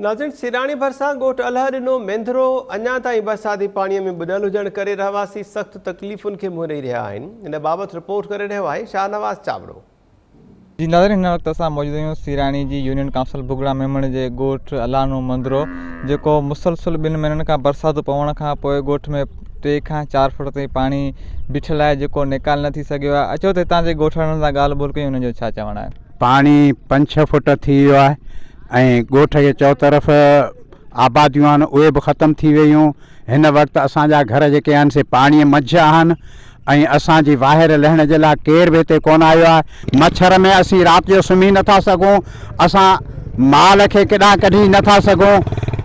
ناظرين سيراڻي ڀرسان ڳوٺ الهه ڏنو مينڌرو اڃا تائين برساتي پاڻي ۾ ٻڏل هجڻ ڪري رهواسي سخت تڪليفن کي منهن ڏئي رهيا آهن ان بابت رپورٽ ڪري رهيو آهي شاهنواز چاوڙو. جي ناظرين هن وقت اسان موجود آهيون سيراڻي جي يونين ڪائونسل ڀڳڙا ميمڻ جي ڳوٺ الهه ڏنو مينڌرو جيڪو مسلسل ٻن مهينن کان برساتون پوڻ کان پوء ڳوٺ ۾ ٽي کان چار فوٽ تائين پاڻي بيٺل آهي جيڪو نيڪال نه ٿي سگهيو آهي اچو ته هتان جي ڳوٺاڻن سان ڳالهه ٻولهه ڪيون انهن جو ڇا چوڻ آهي. پاڻي پنج ڇهه فوٽ ٿي ويو آهي ۽ ڳوٺ جي چؤطرف آباديون آهن اهي به ختم ٿي ويون هن وقت اسان جا گهر جيڪي آهن سي پاڻي منجهه آهن ۽ اسان جي واهر لهڻ جي لاء ڪير به هتي ڪونه آيو آهي مڇر ۾ اسين رات جو سمهي نٿا سگهون اسان مال کي ڪيڏانهن ڪڍي نٿا سگهون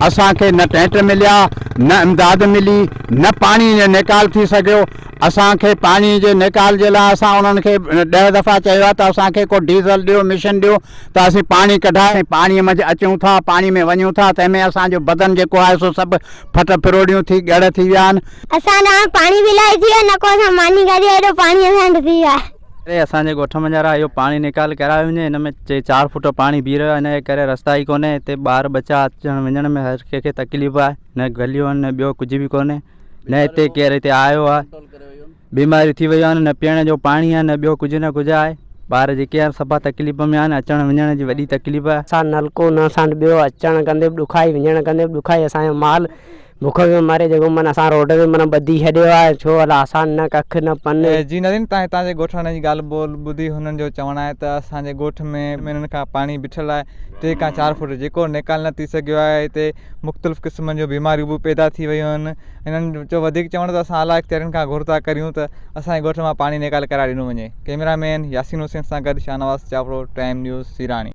اسان کي نه ٽينٽ مليا نه امداد ملي نه پاڻي جو نيڪال ٿي سگهيو اسان کي پاڻي جي نيڪال جي لاء اسان انهن کي ڏهه دفعا چيو آهي ته اسان کي ڪو ڊيزل ڏيو مشن ڏيو ته اسين پاڻي ڪڍائي پاڻي منجهه اچون ٿا پاڻي ۾ وڃون ٿا تنهن ۾ اسان جو بدن جيڪو آهي سو سڀ ڦٽ ڦروڙيون ٿي ڳڙ ٿي ويا آهن. اسان ڏانهن پاڻي به الائي ٿي ويو نه ڪو اسان ماني کاڌي آهي ايڏو پاڻي اسان وٽ ٿي ويو آهي. اري اسان جي ڳوٺ منجهارا اهو پاڻي نيڪال ڪرايو وڃي هن ۾ ٽي چار فوٽ پاڻي بيهي رهيو آهي ان جي ڪري رستا ئي ڪونهي هتي ٻار ٻچا اچڻ وڃڻ ۾ هر ڪنهن کي تڪليف آهي نه گليون آهن نه ٻيو ڪجهه به ڪونهي نه هتي ڪير هتي آيو آهي بيماريون ٿي ويون آهن نه پيئڻ جو پاڻي آهي نه ٻيو ڪجهه نه ڪجهه آهي ٻار جيڪي آهن صفا تڪليف ۾ آهن اچڻ وڃڻ جي وڏي تڪليف آهي. اسان نلڪو نه اسان وٽ ٻيو اچڻ ڪندي به ڏکائي وڃڻ ڪندي به ڏکائي اسان جو مال بک پيو مري جيڪو معنيٰ اسان روڊ تي معنيٰ ٻڌي ڇڏيو آهي ڇو الا اسان نه ڪک نه پن. جي ناظرين تان هتان جي ڳوٺاڻن جي ڳالهه ٻولهه ٻڌي هنن جو چوڻ آهي ته اسان جي ڳوٺ ۾ مهينن کان پاڻي بيٺل آهي ٽي کان چار فوٽ جيڪو نيڪال نه ٿي سگهيو آهي هتي مختلف قسمن جون بيماريون به پيدا ٿي ويون آهن هنن جو وڌيڪ چوڻ ته اسان اعليٰ اختيارين کان گهر ٿا ڪريون ته اسان جي ڳوٺ مان پاڻي نيڪال ڪرائي ڏنو وڃي ڪئميرا مين ياسين حسين سان گڏ شاهنواز چاوڙو ٽائيم نيوز سيراڻي.